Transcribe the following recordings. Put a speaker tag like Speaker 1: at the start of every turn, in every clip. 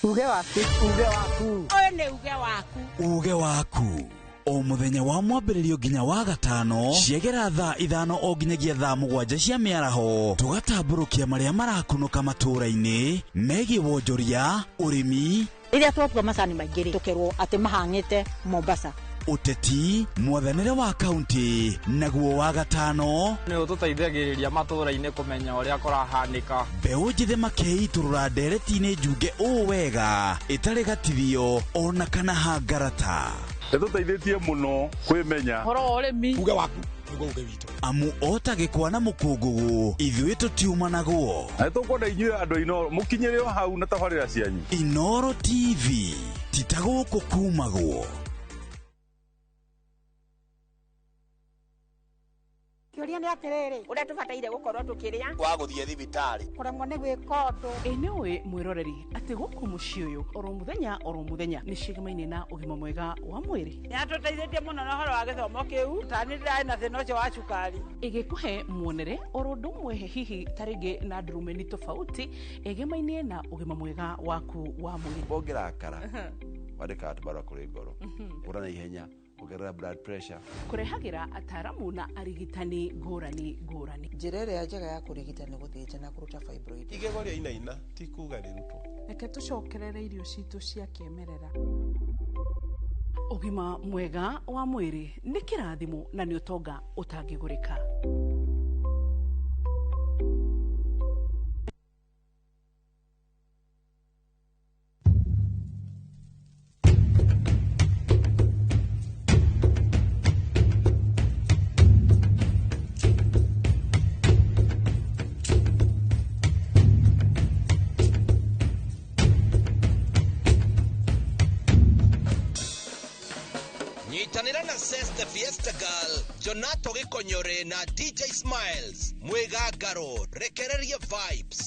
Speaker 1: Uge waku.
Speaker 2: Uge waku.
Speaker 1: Ũyũ nĩ uge waku.
Speaker 3: Uge waku o mũthenya wa mwambĩrĩrio nginya wa gatano ciegera thaa 5 o nginyagia thaa 7 cia mĩaraho, tũgatambũrũkia marĩa marakunũka matũũra-inĩ megiĩ wonjoria, ũrĩmi,
Speaker 1: Rĩrĩa twakua macani maingĩ rĩ, tũkerwo atĩ mahang'ĩte Mombasa.
Speaker 3: Ũteti, mwathanĩre wa kaunti, naguo wa gatano
Speaker 4: nĩ ũtũteithagĩrĩria matũũra-inĩ kũmenya ũrĩa kũrahanĩka.
Speaker 3: Mbeũ njĩthĩ makeitũrũra ndereti-inĩ njunge ũũ wega ĩtarĩ gatithio ona kana hangarata.
Speaker 5: Ĩtũteithĩtie mũno kwĩmenya.
Speaker 6: Ũhoro wa ũrĩmi.
Speaker 2: Uge waku nĩguo uge witũ.
Speaker 3: Amu o ta gĩkwa na mũkũngũgũ, ithuĩ tũtiumanagwo.
Speaker 5: Na nĩtũkwenda inyuĩ andũ a Inooro mũkinyĩre o hau na tabarĩra cianyu.
Speaker 3: Inooro TV ti ta gũkũ kumagwo.
Speaker 1: Kĩũria nĩ atĩrĩrĩ, ũrĩa tũbataire gũkorwo tũkĩrĩa,
Speaker 2: wa gũthiĩ thibitarĩ,
Speaker 1: kũremwo nĩ gwĩka ũndũ.
Speaker 6: Ĩ nĩ ũĩ mwĩroreri atĩ gũkũ mũciĩ ũyũ oro mũthenya oro mũthenya nĩ cigemaine na ũgima mwega wa mwĩrĩ.
Speaker 7: Nĩ atũteithĩtie mũno na ũhoro wa gĩthomo kĩu, ta niĩ ndĩrarĩ na thĩna ũcio wa cukari.
Speaker 6: Ĩgĩkũhe muonere oro ũndũ ũmwe hihi ta rĩngĩ na ndurumeni tofauti ĩgemainie na ũgima mwega waku wa mwĩrĩ.
Speaker 8: Ũngĩrakara wandĩkaga tũbarũa kũrĩ ngoro kũra na ihenya, kuongerera blood pressure.
Speaker 6: Kũrehagĩra ataramu na arigitani ngũrani ngũrani.
Speaker 9: Njĩra ĩrĩa njega ya kũrigita nĩ gũthĩnja na kũruta fibroid.
Speaker 10: Igego rĩainaina ti kuga rĩrutwo.
Speaker 11: Reke tũcokerere irio citũ cia kĩmerera.
Speaker 6: Ũgima mwega wa mwĩrĩ nĩ kĩrathimo na nĩ ũtonga ũtangĩgũrĩka.
Speaker 12: Nyitanĩra na Ses the Fiesta Girl, Jonato Gĩkonyore na DJ Smiles mwĩgangaro rekererie vibes.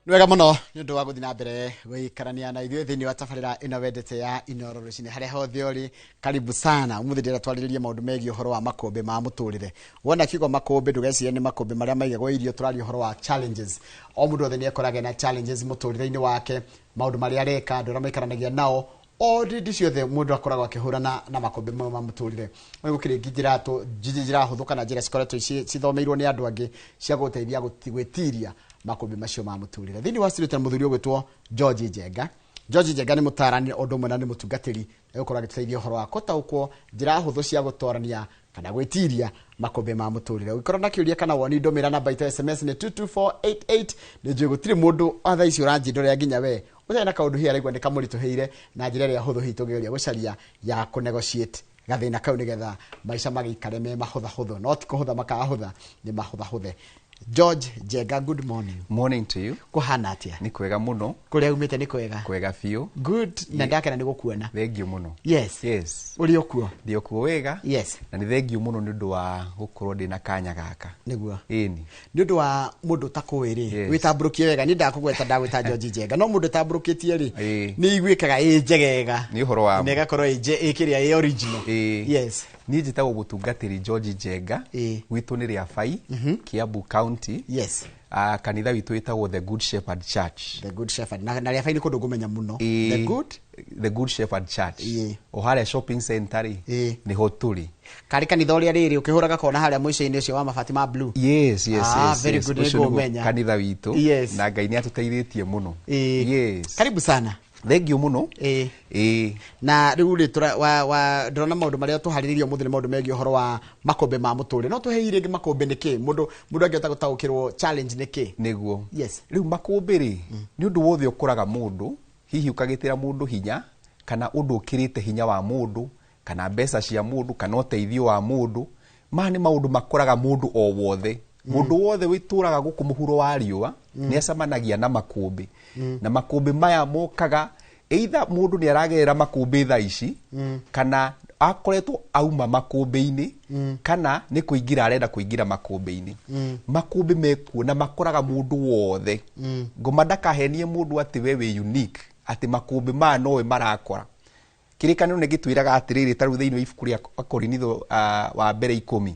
Speaker 13: Nĩ wega mũno nĩ ũndũ wa gũthiĩ na mbere gũikarania na ithuĩ thĩinĩ wa tabarĩra ĩno wendete ya Inooro rũcinĩ harĩa hothe ũrĩ, karibu sana. Ũmũthĩ ndĩrenda twarĩrĩrie maũndũ megiĩ ũhoro wa makũmbĩ ma mũtũrĩre. Wona kiugo makũmbĩ ndũgecirie nĩ makũmbĩ marĩa maigagwo irio, tũraria ũhoro wa challenges. O mũndũ othe nĩ ekoraga na challenges mũtũrĩre-inĩ wake, maũndũ marĩa areka, andũ arĩa maikaranagia nao, o hĩndĩ ciothe mũndũ akoragwo akĩhũrana na makũmbĩ mau ma mũtũrĩre. Nĩ gũkĩrĩ njĩra hũthũ kana njĩra cikoretwo cithomeirwo nĩ andũ angĩ cia gũteithia gwĩtiria makũmbĩ macio ma mũtũrĩre. Thĩinĩ wa studio tena mũthuri ũgwĩtwo George Njenga. George Njenga nĩ mũtaarani o ũndũ ũmwe na nĩ mũtungatĩri, egũkorwo agĩtũteithia ũhoro wa gũtaũkwo njĩra hũthũ cia gũtorania kana gwĩtiria makũmbĩ ma mũtũrĩre. Ũngĩkorwo na kĩũria kana woni, ndũmĩra namba itũ ya SMS nĩ 22488. Nĩ njũĩ gũtirĩ mũndũ thaa ici ũranjindũrĩra nginya we ũtarĩ na kaũndũ hihi araigua nĩ kamũritũhĩire, na njĩra ĩrĩa hũthũ hihi tũngĩgeria gũcaria ya kũnegotiate gathĩna kau nĩgetha maica magĩikare me mahũthahũthũ, no ti kũhũtha makahũtha, nĩ mahũthahũthe. George Njenga, good morning.
Speaker 14: Morning to you.
Speaker 13: Kũhana atĩa?
Speaker 14: Nĩ kwega mũno.
Speaker 13: Kũrĩa umĩte nĩ kwega?
Speaker 14: Kwega biũ.
Speaker 13: Good, na ndakena nĩ gũkuona.
Speaker 14: Thengiũ mũno.
Speaker 13: Yes.
Speaker 14: Yes.
Speaker 13: Ũrĩ o kuo?
Speaker 14: Ndĩ o kuo wega.
Speaker 13: Yes.
Speaker 14: Na nĩ thengiũ mũno nĩ ũndũ wa gũkorwo ndĩ na kanya gaka.
Speaker 13: Nĩguo.
Speaker 14: Ĩni.
Speaker 13: Nĩ ũndũ wa mũndũ ũtakũĩ rĩ,
Speaker 14: Yes.
Speaker 13: wĩtambũrũkie wega, niĩ ndakũgweta ndagwĩta George Njenga, no mũndũ ũtambũrũkĩtie rĩ,
Speaker 14: Ĩĩ.
Speaker 13: nĩ iguĩkaga ĩ njegega.
Speaker 14: Nĩ ũhoro wa
Speaker 13: Na ĩgakorwo ĩ kĩrĩa ĩ original.
Speaker 14: Ĩĩ.
Speaker 13: Yes.
Speaker 14: Niĩ njĩtagwo mũtungatĩri George Njenga.
Speaker 13: Ĩĩ.
Speaker 14: Gwitũ nĩ Rĩabai, Kiambu County.
Speaker 13: Yes.
Speaker 14: Kanitha witũ wĩtagwo The Good Shepherd Church.
Speaker 13: The Good Shepherd. Na Rĩabai nĩ kũndũ ngũmenya mũno.
Speaker 14: Ĩĩ.
Speaker 13: The Good?
Speaker 14: The Good Shepherd Church.
Speaker 13: Ĩĩ.
Speaker 14: O harĩa shopping center rĩ,
Speaker 13: Ĩĩ.
Speaker 14: nĩho tũrĩ.
Speaker 13: Karĩ kanitha ũrĩa rĩrĩ ũkĩhũraga kona harĩa mũico-inĩ ũcio wa mabati ma blue.
Speaker 14: Yes, yes, yes,
Speaker 13: very
Speaker 14: yes.
Speaker 13: good,
Speaker 14: Ũcio
Speaker 13: nĩ
Speaker 14: nĩguo
Speaker 13: ngũmenya.
Speaker 14: kanitha witũ.
Speaker 13: Yes.
Speaker 14: Na Ngai nĩ atũteithĩtie mũno.
Speaker 13: Ĩĩ.
Speaker 14: Yes.
Speaker 13: Karibu sana.
Speaker 14: Thengiũ mũno.
Speaker 13: Ĩĩ.
Speaker 14: Ĩĩ.
Speaker 13: Na rĩu rĩ, ndĩrona maũndũ marĩa tũharĩrĩirie ũmũthĩ nĩ maũndũ megiĩ ũhoro wa makũmbĩ ma mũtũrĩre. No tũhe hihi rĩngĩ makũmbĩ nĩ kĩ? Mũndũ angĩhota gũtaũkĩrwo challenge nĩ kĩ?
Speaker 14: Nĩguo.
Speaker 13: Yes.
Speaker 14: Rĩu makũmbĩ rĩ, nĩ ũndũ wothe ũkoraga mũndũ, hihi ũkagitĩra mũndũ hinya, kana ũndũ ũkĩrĩte hinya wa mũndũ, kana mbeca cia mũndũ, kana ũteithio wa mũndũ. Maya nĩ maũndũ makoraga mũndũ o wothe. Mũndũ wothe wĩtũraga gũkũ mũhuro wa riũa, nĩ acemanagia na makũmbĩ. Na makũmbĩ maya mokaga, either mũndũ nĩ aragerera makũmbĩ thaa ici, kana akoretwo auma makũmbĩ-inĩ, kana nĩ kũingĩra arenda kũingĩra makũmbĩ-inĩ. Makũmbĩ mekuo na makoraga mũndũ wothe. Ngoma ndakahenie mũndũ atĩ we wĩ unique, atĩ makũmbĩ maya nowe marakora. Kĩrĩkanĩro nĩ gĩtwĩraga atĩrĩrĩ, ta rĩu thĩinĩ wa ibuku rĩa Akorinitho wa mbere 10,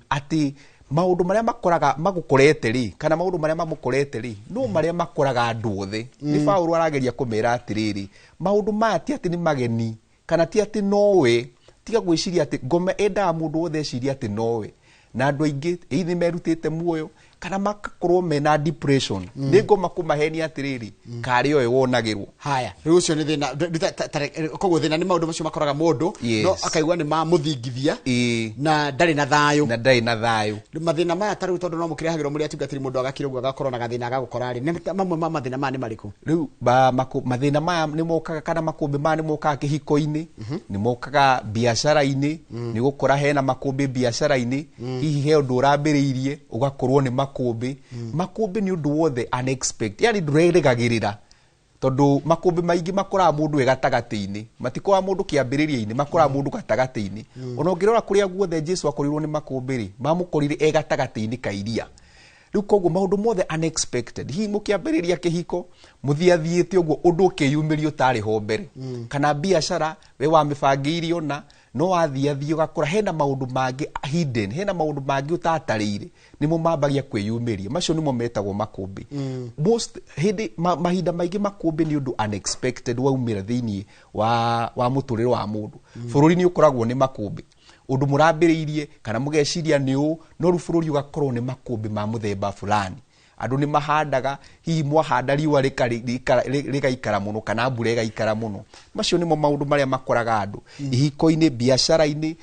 Speaker 14: atĩ maũndũ marĩa makoraga magũkorete rĩ, kana maũndũ marĩa mamũkorete rĩ, no marĩa makoraga andũ othe. Nĩ Paũlũ arageria kũmera atĩrĩrĩ, maũndũ maya ti atĩ nĩ mageni, kana ti atĩ nowe. Tiga gwĩciria atĩ ngoma endaga mũndũ wothe ecirie atĩ nowe. Na andũ aingĩ either merutĩte muoyo kana makakorwo mena depression. Nĩ ngoma kũmahenia atĩrĩrĩ, karĩ oe wonagĩrwo.
Speaker 13: Haya, rĩu ũcio nĩ thĩna. Koguo thĩna nĩ maũndũ macio makoraga mũndũ, no akaigua nĩ mamũthingithia na ndarĩ na thayũ.
Speaker 14: Na ndarĩ na thayũ.
Speaker 13: Mathĩna maya ta rĩu tondũ no mũkĩrehagĩrwo mũrĩ atungatĩri, mũndũ agakira ũguo agakorwo na gathĩna agagũkora rĩ, nĩ mamwe ma mathĩna maya nĩ marĩkũ?
Speaker 14: Rĩu mathĩna maya nĩ mokaga, kana makũmbĩ maya nĩ mokaga kĩhiko-inĩ, nĩ mokaga biacara-inĩ, nĩ gũkora hena makũmbĩ biacara-inĩ, hihi he ũndũ ũrambĩrĩirie ũgakorwo nĩ makũmbĩ. Makũmbĩ nĩ ũndũ wothe unexpected, yani ndũrerĩgagĩrĩra, tondũ makũmbĩ maingĩ makoraga mũndũ e gatagatĩ-inĩ, matikoraga mũndũ kĩambĩrĩria-inĩ, makoraga mũndũ gatagatĩ-inĩ. Ona ũngĩrora kũrĩa guothe Jesu akorirwo nĩ makũmbĩ rĩ, mamũkorire e gatagatĩ-inĩ ka iria. Rĩu koguo maũndũ mothe unexpected, hihi mũkĩambĩrĩria kĩhiko mũthiathiĩte ũguo ũndũ ũkĩyumĩria ũtarĩ ho mbere, kana biacara we wamĩbangĩire ona no wathiathiĩ ũgakora hena maũndũ mangĩ hidden, hena maũndũ mangĩ ũtatarĩire, nĩmo mambagia kwĩyumĩria. Macio nĩmo metagwo makũmbĩ. Most hĩndĩ mahinda maingĩ makũmbĩ nĩ ũndũ unexpected waumĩra thĩinĩ wa mũtũrĩre wa mũndũ. Bũrũri nĩ ũkoragwo nĩ makũmbĩ, ũndũ mũrambĩrĩirie kana mũgeciria nĩ ũũ, no rĩu bũrũri ũgakorwo nĩ makũmbĩ ma mũthemba fulani. Andũ nĩ mahandaga, hihi mwahanda riũa rĩgaikara mũno kana mbura ĩgaikara mũno. Macio nĩmo maũndũ marĩa makoraga andũ ihiko-inĩ, biacara-inĩ,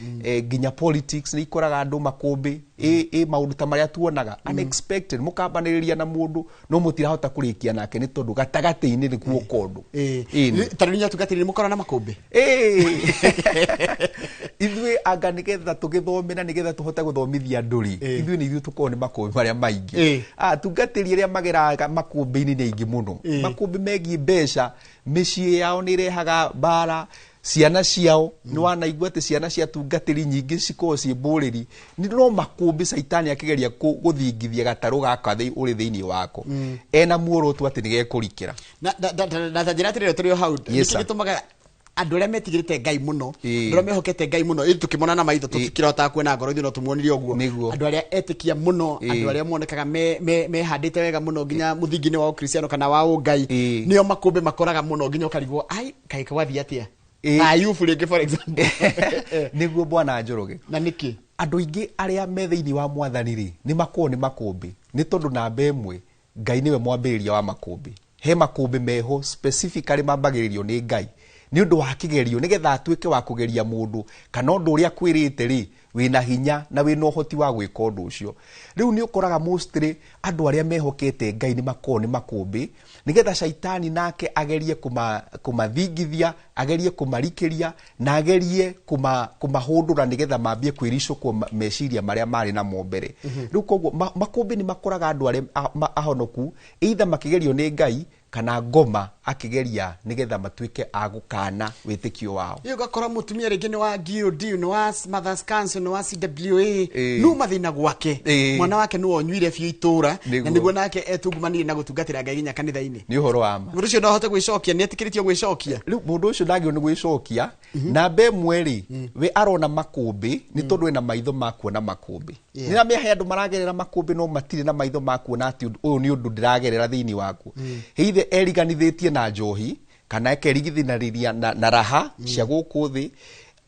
Speaker 14: nginya politics nĩ ikoraga andũ makũmbĩ. Maũndũ ta marĩa tuonaga unexpected, mũkambanĩrĩria na mũndũ no mũtirahota kũrĩkia nake nĩ tondũ gatagatĩ-inĩ nĩkuo kũndũ.
Speaker 13: Ta rĩu nyatungatĩri nĩ mũkoragwo na makũmbĩ?
Speaker 14: Ithuĩ anga nĩgetha tũgĩthome na nĩgetha tũhote gũthomithia andũ rĩ, ithuĩ nĩ ithuĩ tũkoragwo nĩ makũmbĩ marĩa maingĩ. Atungatĩri arĩa mageraga makũmbĩ-inĩ nĩ aingĩ mũno. Makũmbĩ megiĩ mbeca, mĩciĩ yao nĩ ĩrehaga mbara, ciana ciao nĩ wanaigua atĩ ciana cia atungatĩri nyingĩ cikoragwo ciĩ mbũrĩri. Nĩ no makũmbĩ caitani akĩgeria gũthingithia gatarũ gaka ũrĩ thĩinĩ wako. Ena muoroto atĩ nĩ gekũrikĩra.
Speaker 13: Na ta njĩra atĩrĩrĩ, tũrĩ o hau, nĩkĩ gĩtũmaga andũ arĩa metigĩrĩte Ngai mũno, andũ arĩa mehokete Ngai mũno, ithuĩ tũkĩmona na maitho tũtikĩrotaga kuona ngoro, ithuĩ no tũmuonire ũguo. Andũ arĩa etĩkia mũno, andũ arĩa monekaga mehandĩte wega mũno nginya mũthingi-inĩ wa Ũkristiano kana wa ũngai, nĩo makũmbĩ makoraga mũno nginya ũkarigwo, ai, kaĩ kwathiĩ atĩa? Na Ayubu rĩngĩ, for example.
Speaker 14: Nĩguo Bwana Njoroge.
Speaker 13: Na nĩkĩ?
Speaker 14: Andũ aingĩ arĩa me thĩinĩ wa mwathani rĩ, nĩ makoragwo nĩ makũmbĩ, nĩ tondũ namba ĩmwe, Ngai nĩwe mwambĩrĩria wa makũmbĩ. He makũmbĩ meho specifically mambagĩrĩrio nĩ Ngai nĩ ũndũ wa kĩgerio, nĩgetha atuĩke wa kũgeria mũndũ kana ũndũ ũrĩa akwĩrĩte rĩ wĩna hinya na wĩna ũhoti wa gwĩka ũndũ ũcio. Rĩu nĩ ũkoraga mostly andũ arĩa mehokete Ngai nĩ makoragwo nĩ makũmbĩ, nĩgetha caitani nake agerie kũmathingithia, agerie kũmarikĩria na agerie kũmahũndũra nĩgetha mambie kwĩricũkwo meciria marĩa marĩ namo mbere. Rĩu koguo makũmbĩ nĩ makoraga andũ arĩa ahonoku either makĩgerio nĩ Ngai kana ngoma akĩgeria nĩgetha matuĩke a gũkana wĩtĩkio wao.
Speaker 13: Ĩyo ũgakora mũtumia rĩngĩ nĩ wa GOD, nĩ wa Mothers Council, nĩ wa CWA, no mathĩna gwake. Mwana wake nĩwe ũnyuire biũ itũra, na nĩguo nake etungumanire na gũtungatĩra Ngai nginya kanitha-inĩ.
Speaker 14: Nĩ ũhoro wa ma.
Speaker 13: Mũndũ ũcio no ahote gwĩcokia, nĩ etĩkĩrĩtio gwĩcokia?
Speaker 14: Rĩu mũndũ ũcio ndagĩrĩirwo nĩ gwĩcokia. Namba ĩmwe rĩ, we arona makũmbĩ nĩ tondũ ena maitho ma kuona makũmbĩ. Nĩ ramenya andũ maragerera makũmbĩ no matirĩ na maitho ma kuona atĩ ũyũ nĩ ũndũ ndĩragerera thĩinĩ waku. Either eriganithĩtie na njohi kana akerigithanĩria na raha cia gũkũ thĩ,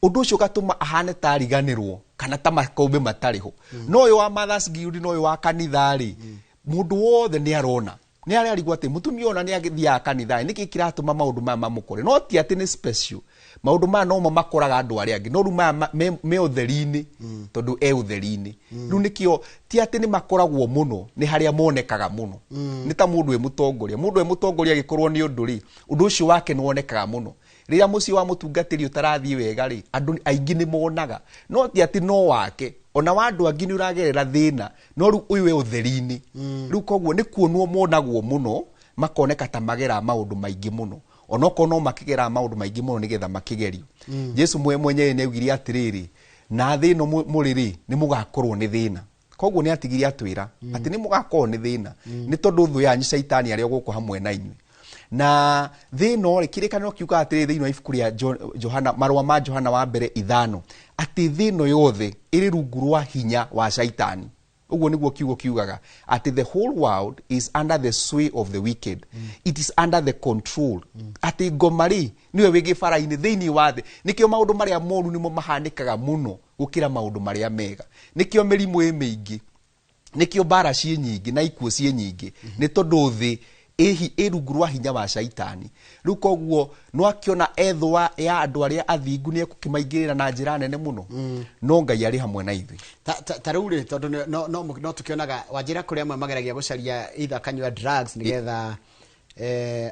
Speaker 14: ũndũ ũcio ũgatũma ahane ta ariganĩrwo kana ta makũmbĩ matarĩ ho. No ũyũ wa Mothers Guild na ũyũ wa kanitha rĩ, mũndũ wothe nĩ arona. Nĩ ararigwo atĩ mũtumia ona nĩ agĩthiaga kanitha, nĩkĩ kĩratũma maũndũ maya mamũkore? No ti atĩ nĩ special. Maũndũ maya nomo makoraga andũ arĩa angĩ, no rĩu maya me ũtheri-inĩ, tondũ e ũtheri-inĩ. Rĩu nĩkĩo ti atĩ nĩ makoragwo mũno, nĩ harĩa monekaga mũno. Nĩ ta mũndũ wĩ mũtongoria. Mũndũ wĩ mũtongoria agĩkorwo nĩ ũndũ rĩ, ũndũ ũcio wake nĩ wonekaga mũno. Rĩrĩa mũciĩ wa mũtungatĩri ũtarathiĩ wega rĩ, andũ aingĩ nĩ monaga. No ti atĩ no wake, ona wa andũ angĩ nĩ ũragerera thĩna, no rĩu ũyũ e ũtheri-inĩ. Rĩu koguo nĩ kuonwo monagwo mũno, makoneka ta mageraga maũndũ maingĩ mũno. Onokorwo no makĩgeraga maũndũ maingĩ mũno nĩgetha makĩgerio. Jesu mwenyewe nĩ augire atĩrĩrĩ, na thĩ ĩno mũrĩ rĩ, nĩ mũgakorwo nĩ thĩna. Koguo nĩ atigire atwĩra atĩ nĩ mũgakorwo nĩ thĩna, nĩ tondũ thũ yanyu caitani arĩ o gũkũ hamwe na inyuĩ. Na thĩ ĩno rĩ, kĩrĩkanĩro kiugaga atĩrĩrĩ thĩinĩ wa ibuku rĩa Johana, marũa ma Johana wa mbere 5, atĩ thĩ ĩno yothe ĩrĩ rungu rwa hinya wa Shaitani. Ũguo nĩguo kiugo kiugaga atĩ the whole world is under the sway of the wicked. It is under the control. Atĩ ngoma rĩ nĩwe wĩ gĩbara-inĩ thĩinĩ wa thĩ. Nĩkĩo maũndũ marĩa moru nĩmo mahanĩkaga mũno gũkĩra maũndũ marĩa mega. Nĩkĩo mĩrimũ ĩ mĩingĩ, nĩkĩo mbara ciĩ nyingĩ na ikuũ ciĩ nyingĩ, nĩ tondũ thĩ ĩ rungu rwa hinya wa Shaitani. Rĩu koguo no akĩona ethwa ya andũ arĩa athingu nĩ ekũkĩmaingĩrĩra na njĩra nene mũno. No Ngai arĩ hamwe na ithuĩ.
Speaker 13: Ta rĩu rĩ, tondũ no tũkĩonaga wanjĩra kũrĩa amwe mageragia gũcaria either akanyua drugs nĩgetha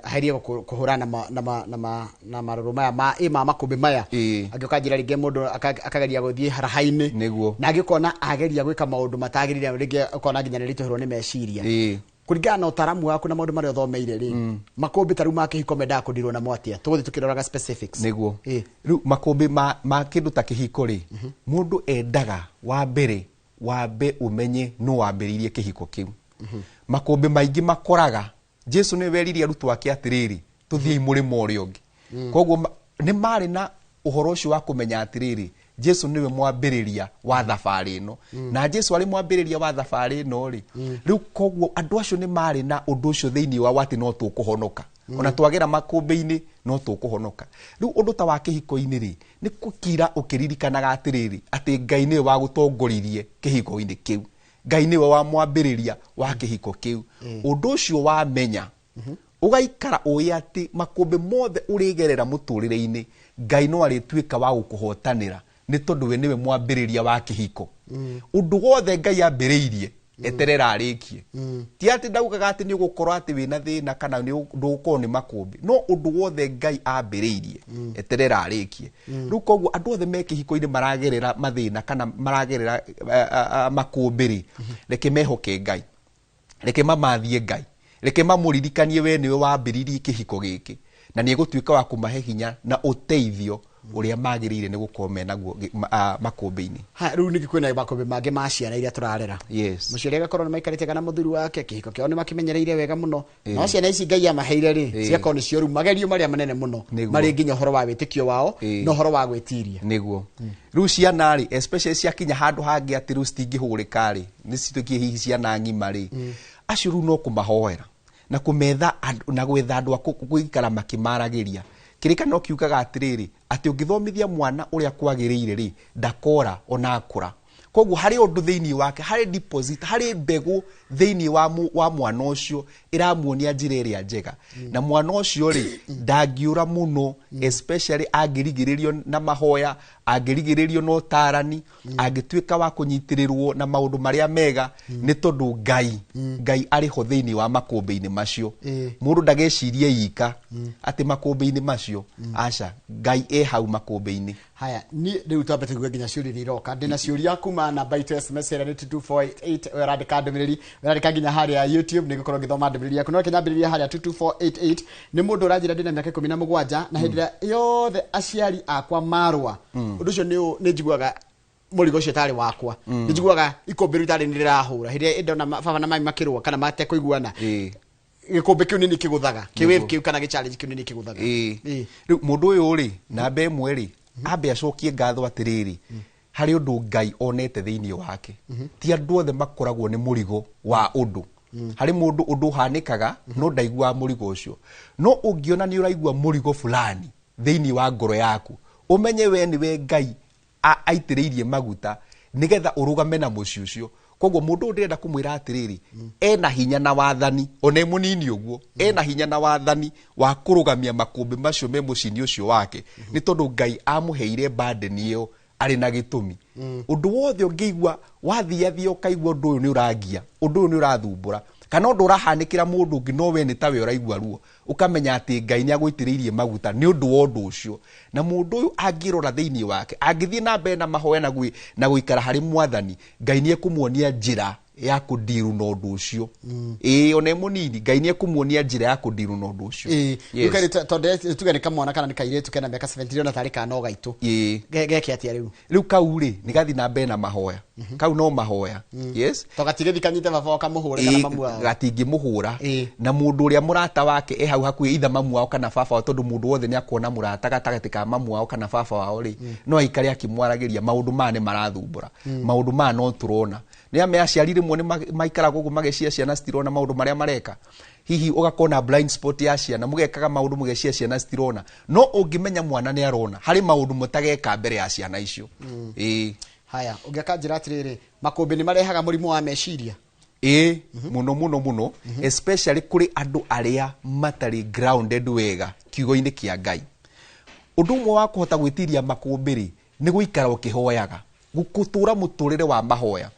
Speaker 13: aherie kũhũrana na marũrũ maya ma makũmbĩ maya. Angĩũka njĩra rĩngĩ mũndũ akageria gũthiĩ haraha-inĩ.
Speaker 14: Nĩguo.
Speaker 13: Na angĩkona ageria gwĩka maũndũ matagĩrĩire, rĩngĩ ũkona nginya nĩritũhĩrwo nĩ meciria. Kũringana na ũtaaramu waku na maũndũ marĩa ũthomeire rĩ, makũmbĩ ta rĩu ma kĩhiko mendaga kũndirwo namo atĩa? Tũgũthiĩ tũkĩroraga specifics.
Speaker 14: Nĩguo. Rĩu makũmbĩ ma kĩndũ ta kĩhiko rĩ, mũndũ endaga wa mbere wambe ũmenye nũ wambĩrĩirie kĩhiko kĩu. Makũmbĩ maingĩ makoraga Jesu nĩ weririe arutwo ake atĩrĩrĩ, tũthiĩi mũrĩmo ũrĩa ũngĩ. Koguo nĩ marĩ na ũhoro ũcio wa kũmenya atĩrĩrĩ, Jesu nĩwe mwambĩrĩria wa thabarĩ ĩno. Na Jesu arĩ mwambĩrĩria wa thabarĩ ĩno rĩ, rĩu koguo andũ acio nĩ marĩ na ũndũ ũcio thĩinĩ wao atĩ no tũkũhonoka. Ona twagera makũmbĩ-inĩ no tũkũhonoka. Rĩu ũndũ ta wa kĩhiko-inĩ rĩ, nĩ gũkira ũkĩririkanaga atĩrĩrĩ, atĩ Ngai nĩwe wagũtongoririe kĩhiko-inĩ kĩu. Ngai nĩwe wa mwambĩrĩria wa kĩhiko kĩu. Ũndũ ũcio wamenya, ũgaikara ũĩ atĩ makũmbĩ mothe ũrĩgerera mũtũrĩre-inĩ, Ngai no arĩtuĩka wa gũkũhotanĩra, nĩ tondũ we nĩwe mwambĩrĩria wa kĩhiko. Ũndũ wothe Ngai ambĩrĩirie, eterera arĩkie. Ti atĩ ndaugaga atĩ nĩ ũgũkorwo atĩ wĩna thĩna kana nĩ ndũgũkorwo nĩ makũmbĩ, no ũndũ wothe Ngai ambĩrĩirie, eterera arĩkie. Rĩu koguo andũ othe me kĩhiko-inĩ maragerera mathĩna kana maragerera makũmbĩ rĩ, reke mehoke Ngai, reke mamathie Ngai, reke mamũririkanie we nĩwe wambĩrĩirie kĩhiko gĩkĩ, na nĩ egũtuĩka wa kũmahe hinya na ũteithio ũrĩa magĩrĩire nĩ gũkorwo menaguo makũmbĩ-inĩ.
Speaker 13: Ha, rĩu ningĩ kwĩna makũmbĩ mangĩ ma ciana iria tũrarera.
Speaker 14: Yes.
Speaker 13: Mũciari agakorwo nĩ maikarĩte kana mũthuri wake, kĩhiko kĩao nĩ makĩmenyereire wega mũno. No ciana ici Ngai amaheire rĩ, cigakorwo nĩcio rĩu magerio marĩa manene mũno, marĩ nginya ũhoro wa wĩtĩkio wao na ũhoro wa gwĩtiria.
Speaker 14: Nĩguo. Rĩu ciana rĩ, especially ciakinya handũ hangĩ atĩ rĩu citingĩhũrĩka rĩ, nĩ cituĩkie hihi ciana ng'ima rĩ, acio rĩu no kũmahoera na kũmetha andũ, na gwetha andũ a gũikara makĩmaragĩria. Kĩrĩkanĩro kiugaga atĩrĩrĩ, atĩ ũngĩthomithia mwana ũrĩa kwagĩrĩire rĩ, ndakora ona akũra. Koguo harĩ ũndũ thĩinĩ wake, harĩ deposit, harĩ mbegũ thĩinĩ wa mwana ũcio ĩramuonia njĩra ĩrĩa njega. Na mwana ũcio rĩ, ndangĩũra mũno, especially angĩrigĩrĩrio na mahoya, angĩrigĩrĩrio na ũtarani, angĩtuĩka wa kũnyitĩrĩrwo na maũndũ marĩa mega, nĩ tondũ Ngai arĩ ho thĩinĩ wa makũmbĩ-inĩ macio. Mũndũ ndagecirie ika atĩ makũmbĩ-inĩ macio, aca, Ngai e hau makũmbĩ-inĩ.
Speaker 13: Haya, ni rĩu twambe tũigue nginya ciũria iria iroka. Ndĩna ciũria kuma namba itũ SMS ĩrĩa nĩ 22488, ũrandĩka ndũmĩrĩri, ũrandĩka nginya harĩa YouTube, nĩngũkorwo ngĩthoma ndũmĩrĩri yaku. No reke nyambĩrĩrie harĩa 22488. Nĩ mũndũ ũranjĩra ndĩna mĩaka 17, na hĩndĩ ĩrĩa yothe aciari akwa marũa, ũndũ ũcio nĩ njiguaga mũrigo ũcio ũtarĩ wakwa. Nĩ njiguaga ikũmbĩ rĩu tarĩ nĩ rĩrahũra. Hĩndĩ ĩrĩa ndona baba na mami makĩrũa kana matekũiguana, gĩkũmbĩ kĩu nĩ kĩgũthaga, kĩ wave kĩu kana gĩ challenge kĩu nĩ kĩgũthaga.
Speaker 14: Rĩu mũndũ ũyũ rĩ, namba ĩmwe rĩ, ambe acokie ngatho atĩrĩrĩ, harĩ ũndũ Ngai onete thĩinĩ wake. Ti andũ othe makoragwo nĩ mũrigo wa ũndũ. Harĩ mũndũ ũndũ ũhanĩkaga, no ndaiguaga mũrigo ũcio. No ũngĩona nĩ ũraigua mũrigo fulani thĩinĩ wa ngoro yaku, ũmenye we nĩwe Ngai aitĩrĩirie maguta nĩgetha ũrũgame na mũciĩ ũcio. Koguo mũndũ ũyũ ndĩrenda kũmwĩra atĩrĩrĩ, ena hinya na wathani, ona e mũnini ũguo, ena hinya na wathani wa kũrũgamia makũmbĩ macio me mũciĩ-inĩ ũcio wake, nĩ tondũ Ngai amũheire burden ĩyo arĩ na gĩtũmi. Ũndũ wothe ũngĩigua wathiathia ũkaigua ũndũ ũyũ nĩ ũrangia, ũndũ ũyũ nĩ ũrathumbũra, kana ũndũ ũrahanĩkĩra mũndũ ũngĩ no we nĩ tawe ũraigua ruo, ũkamenya atĩ Ngai nĩ agũitĩrĩirie maguta nĩ ũndũ wa ũndũ ũcio. Na mũndũ ũyũ angĩrora thĩinĩ wake, angĩthiĩ na mbere na mahoya na gũikara harĩ mwathani, Ngai nĩ ekũmuonia njĩra ya kũndiru na ũndũ ũcio. Ĩĩ, ona e mũnini, Ngai nĩ ekũmuonia njĩra ya kũndiru na ũndũ ũcio.
Speaker 13: Rĩu kairĩtu, tondũ tuge nĩ kamwana kana nĩ kairĩtu kena mĩaka 17 ona tarĩ kana o gaitũ. Geke atĩa rĩu?
Speaker 14: Rĩu kau rĩ, nĩ gathiĩ na mbere na mahoya. Kau no mahoya. Yes.
Speaker 13: To gatigĩthi kanyite baba wao kamũhũre kana mamu wao.
Speaker 14: Gatingĩmũhũra. Na mũndũ ũrĩa mũrata wake e hau hakuhĩ itha mamu wao kana baba wao, tondũ mũndũ wothe nĩakuona mũrata gatagatĩ ka mamu wao kana baba wao rĩ, no aikare akĩmwaragĩria maũndũ maya nĩ marathumbũra. Maũndũ maya no tũrona. Nĩ ame aciari rĩmwe nĩ maikaraga ũguo magĩcia ciana citirona maũndũ marĩa mareka. Hihi ũgakona blind spot ya ciana, mũgekaga maũndũ mũgecia ciana citirona. No ũngĩmenya mwana nĩ arona, harĩ maũndũ mũtageka mbere ya ciana icio. Ĩĩ.
Speaker 13: Haya, ũngĩkanjĩra atĩrĩrĩ, makũmbĩ nĩ marehaga mũrimũ wa meciria?
Speaker 14: Ĩĩ, mũno mũno mũno, especially kũrĩ andũ arĩa matarĩ grounded wega kiugo-inĩ kĩa Ngai. Ũndũ ũmwe wa kũhota gwĩtiria makũmbĩ rĩ, nĩ gũikara ũkĩhoyaga, gũtũra mũtũrĩre wa mahoya.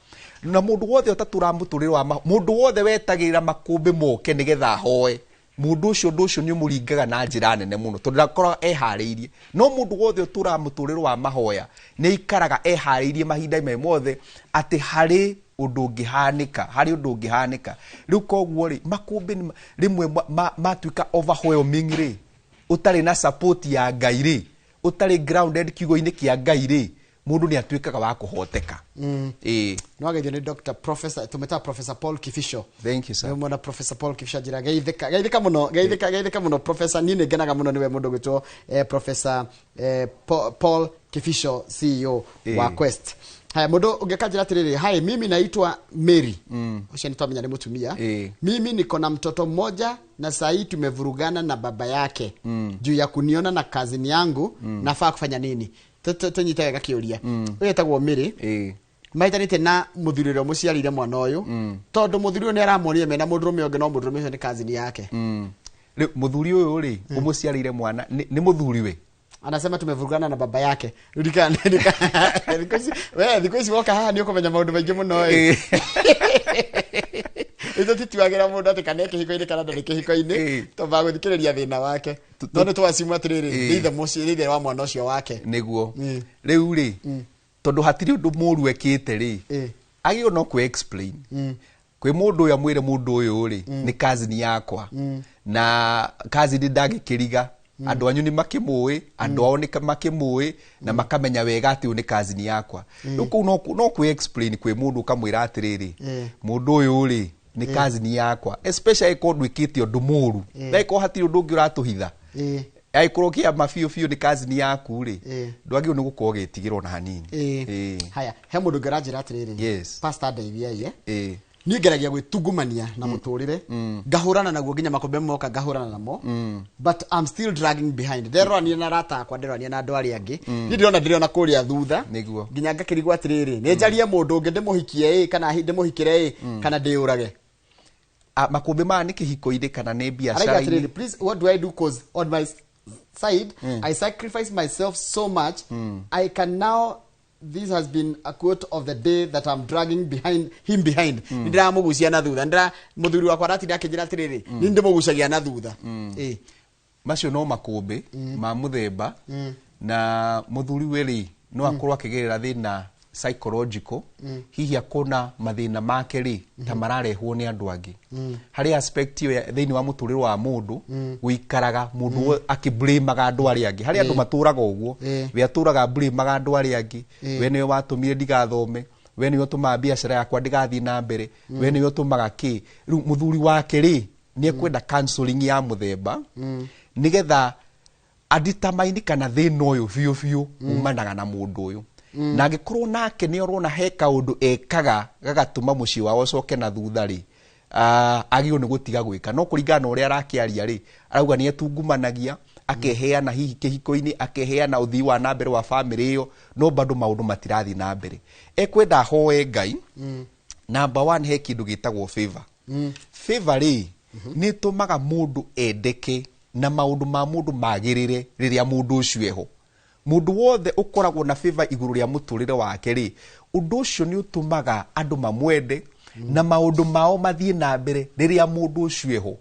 Speaker 14: Na mũndũ wothe ũtatũraga mũtũrĩre wa mahoya, mũndũ wothe wetagĩrĩra makũmbĩ moke nĩgetha ahoe, mũndũ ũcio ũndũ ũcio nĩ ũmũringaga na njĩra nene mũno, tondũ ndakoragwo eharĩirie. No mũndũ wothe ũtũraga mũtũrĩre wa mahoya nĩ aikaraga eharĩirie mahinda me mothe atĩ harĩ ũndũ ũngĩhanĩka, harĩ ũndũ ũngĩhanĩka. Rĩu koguo rĩ, makũmbĩ rĩmwe matuĩka overwhelming rĩ, ũtarĩ na support ya Ngai rĩ, ũtarĩ grounded kiugo-inĩ kĩa Ngai rĩ, mũndũ nĩ atuĩkaga wa kũhoteka. Ĩĩ.
Speaker 13: Nĩ wageithio nĩ Dr. Professor, tũmĩtaga Professor Paul Kibisho.
Speaker 14: Thank you, sir.
Speaker 13: Nĩ mwona Professor Paul Kibisho njĩra geithĩka, geithĩka mũno, geithĩka, geithĩka mũno Professor. Niĩ nĩ ngenaga mũno nĩwe mũndũ gwĩtwo Professor Paul Kibisho, CEO wa Quest. Haya, mũndũ ũngĩkanjĩra atĩrĩrĩ, hi, mimi naitwa Mary. Ũcio nĩ twamenya nĩ mũtumia. Mimi niko na mtoto mmoja na saa hii tumevurugana na baba yake juu ya kuniona na cousin yangu, nafaa kufanya nini? Tũnyite wega kĩũria. Ũyũ etagwo Mary. Mahĩtanĩte na mũthuri ũrĩa ũmũciarĩire mwana ũyũ, tondũ mũthuri ũyũ nĩ aramuonire mena mũndũrũme ũngĩ, no mũndũrũme ũcio nĩ cousin yake.
Speaker 14: Rĩu mũthuri ũyũ rĩ, ũmũciarĩire mwana nĩ mũthuri we.
Speaker 13: Anasema tumevurugana na baba yake. Ririkana, thikũ ici woka haha nĩ ũkũmenya maũndũ maingĩ mũno ĩ. Ithuĩ tituagĩra mũndũ atĩ kana e kĩhiko-inĩ kana ndarĩ kĩhiko-inĩ, twambaga gũthikĩrĩria thĩna wake. No nĩ twacimu atĩrĩrĩ, nĩ ithe mũciĩ, nĩ ithe wa mwana ũcio wake.
Speaker 14: Nĩguo. Rĩu rĩ, tondũ hatirĩ ũndũ mũũru ekĩte rĩ, agĩrĩirwo no kwĩ explain. Kwĩ mũndũ ũyũ amwĩre mũndũ ũyũ rĩ, nĩ cousin yakwa. Na cousin ndangĩkĩriga. Andũ anyu nĩ makĩmũĩ, andũ ao nĩ makĩmũĩ, na makamenya wega atĩ ũyũ nĩ cousin yakwa. Rĩu kũu no kwĩ explain kwĩ mũndũ ũkamwĩra atĩrĩrĩ, mũndũ ũyũ rĩ, nĩ cousin yakwa. Especially angĩkorwo ndwĩkĩte ũndũ mũũru. Angĩkorwo hatirĩ ũndũ ũngĩ ũratũhitha. Angĩkorwo kĩama biũ biũ nĩ cousin yaku rĩ, ndwagĩrĩirwo nĩ gũkorwo ũgĩtigĩrwo na hanini.
Speaker 13: Haya, he mũndũ ũngĩ ũranjĩra atĩrĩrĩ, Pastor ndeithiai, Niĩ ngeragia gwĩtungumania na mũtũrĩre, ngahũrana naguo nginya makũmbĩ moka ngahũrana namo, but I'm still dragging behind. Nderorania na arata akwa, nderorania na andũ arĩa angĩ. Niĩ ndĩrona ndĩrona kũrĩa thutha. Nginya ngakĩrigwo atĩrĩrĩ, nĩ njarie mũndũ ũngĩ ndĩmũhikie ĩ, kana ndĩmũhikĩre ĩ, kana ndĩyũrage.
Speaker 14: Makũmbĩ maya nĩ kĩhiko-inĩ kana nĩ
Speaker 13: Arauga
Speaker 14: biacara-inĩ?
Speaker 13: atĩrĩrĩ, please, what do I do? Cause on my side, I sacrifice myself so much, I can now, this has been a quote of the day that I'm dragging behind him behind. Ndĩramũgucia na thutha, ndĩra mũthuri wakwa aratinda akĩnjĩra atĩrĩrĩ, niĩ ndĩmũgucagia na thutha.
Speaker 14: Macio no makũmbĩ ma mũthemba, na mũthuri we rĩ, no akorwo akĩgerera thĩna psychological, hihi akona mathĩna make rĩ, ta mararehwo nĩ andũ angĩ. Harĩ aspect ĩyo thĩinĩ wa mũtũrĩre wa mũndũ, gũikaraga mũndũ akĩblamaga andũ arĩa angĩ. Harĩ andũ matũraga ũguo, we atũraga blamaga andũ arĩa angĩ, we nĩwe watũmire ndigathome, we nĩwe ũtũmaga biacara yakwa ndigathiĩ na mbere, we nĩwe ũtũmaga kĩ. Rĩu mũthuri wake rĩ, nĩ ekwenda counseling ya mũthemba, nĩgetha aditamaini kana thĩna ũyũ biũ biũ umanaga na mũndũ ũyũ. Na angĩkorwo nake nĩ ũrona he kaũndũ ekaga gagatũma mũciĩ wao ũcoke na thutha rĩ, agĩrĩirwo nĩ gũtiga gwĩka. No kũringana na ũrĩa arakĩaria rĩ, arauga nĩ etungumanagia, akeheana hihi kĩhiko-inĩ, akeheana ũthii wa na mbere wa bamĩrĩ ĩyo, no bado maũndũ matirathiĩ na mbere. Ekwenda ahoe Ngai. Number one, he kĩndũ gĩtagwo favor. Favor rĩ, nĩ ĩtũmaga mũndũ endeke na maũndũ ma mũndũ magĩrĩre rĩrĩa mũndũ ũcio eho. Mũndũ wothe ũkoragwo na favor igũrũ rĩa mũtũrĩre wake rĩ, ũndũ ũcio nĩ ũtũmaga andũ mamwende na maũndũ mao mathiĩ na mbere rĩrĩa mũndũ ũcio eho.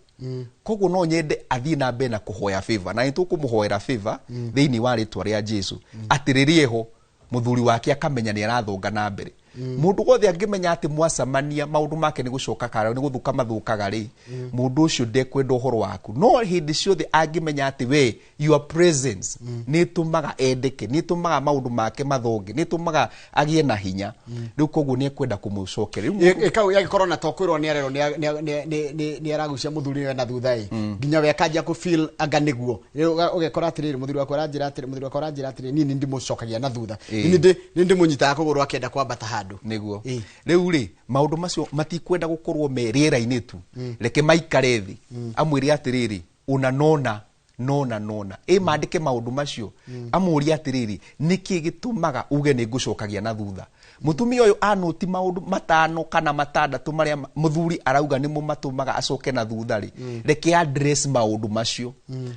Speaker 14: Koguo no nyende athiĩ na mbere na kũhoya favor, na nĩ tũkũmũhoera favor thĩinĩ wa rĩtwa rĩa Jesũ, atĩ rĩrĩa eho mũthuri wake akamenya nĩ arathonga na mbere. Mũndũ wothe angĩmenya atĩ mwacemania maũndũ make nĩ gũcoka kana nĩ gũthũka mathũkaga rĩ, mũndũ ũcio ndekwenda ũhoro waku. No hĩndĩ ciothe angĩmenya atĩ we your presence nĩ ĩtũmaga endeke, nĩ ĩtũmaga maũndũ make mathonge, nĩ ĩtũmaga agĩe na hinya, rĩu koguo nĩ ekwenda kũmũcokeria. Rĩu
Speaker 13: Ĩkau yagĩkorwo na to kwĩrwo nĩ arerwo nĩ aragucia mũthuri we na thutha ĩ, nginya we akanjia kũ feel anga nĩguo. Rĩu ũgekora atĩrĩrĩ, mũthuri wakwa aranjĩra atĩrĩ, mũthuri wakwa aranjĩra atĩrĩ, niĩ nĩ ndĩmũcokagia na thutha, nĩ ndĩmũnyitaga kũgũrũ akĩenda kwambata handũ.
Speaker 14: Nĩguo. Rĩu rĩ, maũndũ macio matikwenda gũkorwo me rĩera-inĩ tu, reke maikare thĩ, amwĩre atĩrĩrĩ, ũna nona nona nona, ĩ mandĩke maũndũ macio, amũrie atĩrĩrĩ, nĩkĩ gĩtũmaga uge nĩ ngũcokagia na thutha? Mũtumia ũyũ anũti maũndũ 5 kana 6 marĩa mũthuri arauga nĩmo matũmaga acoke na thutha rĩ, reke address maũndũ macio,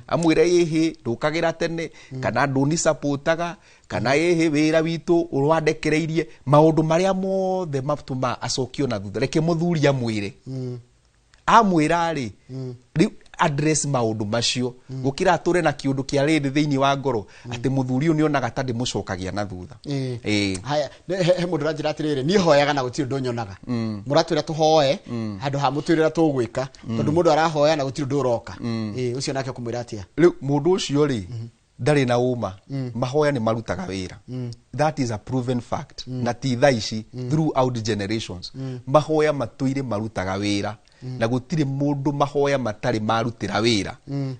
Speaker 14: amwĩre ĩhĩ ndũkagĩra tene, kana ndũnisapotaga, kana ĩhĩ wĩra witũ ũrwandekereirie, maũndũ marĩa mothe matũmaga acokio na thutha, reke mũthuri amwĩre. Amwĩra rĩ, rĩu address maũndũ macio, gũkĩra atũre na kĩũndũ kĩa rĩndĩ thĩinĩ wa ngoro atĩ mũthuri ũyũ nĩonaga ta ndĩmũcokagia na thutha.
Speaker 13: Haya, he mũndũ ũranjĩra atĩrĩrĩ, niĩ hoyaga na gũtirĩ ũndũ nyonaga. Mũratwĩra tũhoe handũ ha mũtwĩrĩra tũgwĩka, tondũ mũndũ arahoya na gũtirĩ ũndũ ũroka. Ũcio nake ũkũmwĩra atĩa?
Speaker 14: Rĩu mũndũ ũcio rĩ, ndarĩ na ũma, mahoya nĩ marutaga wĩra. That is a proven fact. Na ti thaa ici, throughout generations mahoya matũire marutaga wĩra, na gũtirĩ mũndũ mahoya matarĩ marutĩra wĩra.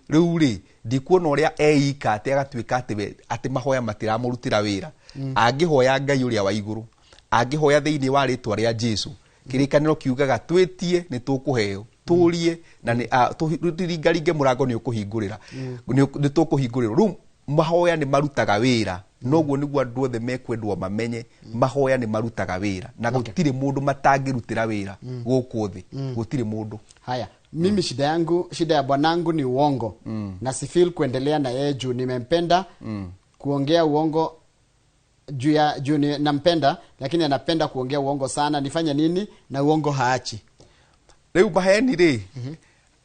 Speaker 14: Rĩu rĩ, ndikuona ũrĩa eika atĩ agatuĩka atĩ mahoya matiramũrutĩra wĩra. Angĩhoya Ngai ũrĩa wa igũrũ, angĩhoya thĩinĩ wa rĩtwa rĩa Jesu, kĩrĩkanĩro kiugaga twĩtie nĩ tũkũheo, tũrie na tũringaringe mũrango nĩ ũkũhingũrĩra, nĩ tũkũhingũrĩrwo. Rĩu mahoya nĩ marutaga wĩra, noguo nĩguo andũ othe mekwendwo mamenye, mahoya nĩ marutaga wĩra, na gũtirĩ mũndũ matangĩrutĩra wĩra gũkũ thĩ, gũtirĩ mũndũ.
Speaker 13: Haya, mimi shida yangu, shida ya bwanangu ni uongo. Na si feel kuendelea na yeye juu nimempenda. Kuongea uongo juu ya juu ni nampenda, lakini anapenda kuongea uongo sana. Nifanye nini na uongo haachi?
Speaker 14: Rĩu maheni rĩ,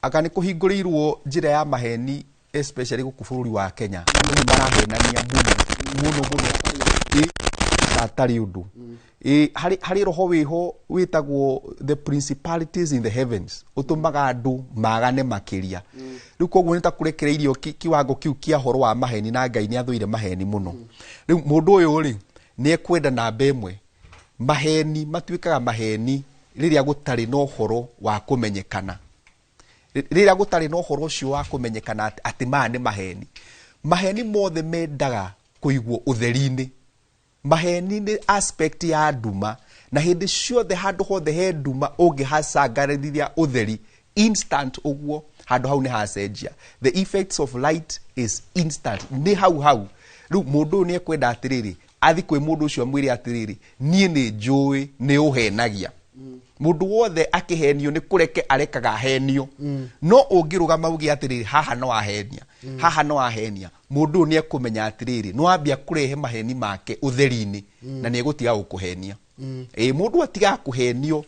Speaker 14: anga nĩ kũhingũrĩirwo njĩra ya maheni especially gũkũ bũrũri wa Kenya. Andũ nĩ marahenania mũno mũno mũno, atarĩ ũndũ. Harĩ roho wĩho wĩtagwo the principalities in the heavens, ũtũmaga andũ magane makĩria. Rĩu koguo nĩ ta kũrekereirio kiwango kĩu kĩa ũhoro wa maheni, na Ngai nĩ athũire maheni mũno. Rĩu mũndũ ũyũ rĩ, nĩ ekwenda namba ĩmwe, maheni matuĩkaga maheni rĩrĩa gũtarĩ na ũhoro wa kũmenyekana. Rĩrĩa gũtarĩ na ũhoro ũcio wa kũmenyekana atĩ maya nĩ maheni. Maheni mothe mendaga kũigwo ũtheri-inĩ. Maheni nĩ aspect ya nduma, na hĩndĩ ciothe handũ hothe he nduma ũngĩhacangarĩria ũtheri instant ũguo, handũ hau nĩ hacenjia. The effects of light is instant, nĩ hau hau. Rĩu mũndũ ũyũ nĩ ekwenda atĩrĩrĩ, athi kwĩ mũndũ ũcio amwĩre atĩrĩrĩ, niĩ nĩ njũĩ nĩ ũhenagia. Mũndũ wothe akĩhenio nĩ kũreke arekaga ahenio. No ũngĩrũgama uge atĩrĩrĩ, haha no ahenia, haha no ahenia, mũndũ ũyũ nĩ ekũmenya atĩrĩrĩ, nĩ wambia kũrehe maheni make ũtheri-inĩ, na nĩ egũtiga gũkũhenia. Mũndũ atigaga kũhenio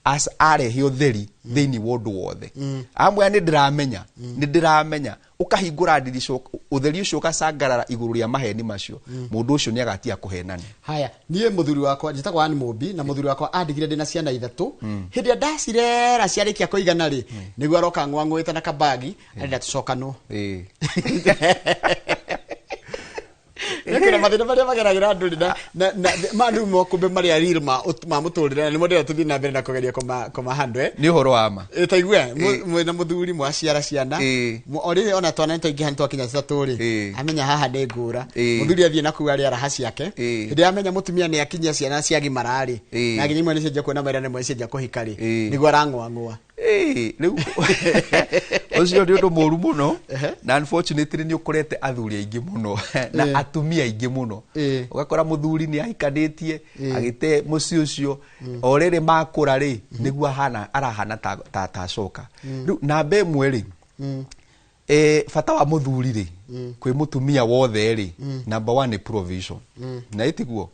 Speaker 14: as arehe ũtheri thĩinĩ wa ũndũ wothe. Amwe nĩ ndĩramenya, nĩ ndĩramenya, ũkahingũra ndirica, ũtheri ũcio ũgacangarara igũrũ rĩa maheni macio, mũndũ ũcio nĩ agatiga kũhenania.
Speaker 13: Haya, niĩ mũthuri wakwa njĩtagwo Ann Mũmbi, na mũthuri wakwa andigire ndĩna ciana 3. Hĩndĩ ĩrĩa ndacirera ciarĩkia kũigana rĩ, nĩguo aroka ng'wang'ũĩte na kabagi, arenda tũcokanwo. Nĩkwĩna mathĩna marĩa mageragĩra andũ rĩ, na ma rĩu makũmbĩ marĩa real ma mũtũrĩre, na nĩmo ndĩrenda tũthiĩ na mbere na kũgeria kũmahandle, eh?
Speaker 14: Nĩ ũhoro wa ma.
Speaker 13: Ta igue, mwĩna mũthuri mwaciara ciana, o rĩrĩ ona twana nĩtwaingĩha nĩtwakinya 3 rĩ, amenya haha nĩ ngũra. Mũthuri athiĩ na kũu arĩ araha ciake. Hĩndĩ ĩrĩa amenya mũtumia nĩ akinyia ciana ciagimara rĩ, na nginya imwe nĩcianjia kuona mawĩra na imwe nĩcianjia kũhika rĩ, nĩguo arang'wang'wa.
Speaker 14: Rĩu ũcio nĩ ũndũ mũũru mũno, na unfortunately nĩ ũkorete athuri aingĩ mũno na atumia aingĩ mũno. Ũgakora mũthuri nĩ ahikanĩtie, agĩte mũciĩ ũcio, o rĩrĩ makũra rĩ, nĩguo arahana ta acoka. Rĩu namba ĩmwe rĩ, bata wa mũthuri rĩ, kwĩ mũtumia wothe rĩ, number 1 nĩ provision. Na ĩtiguo?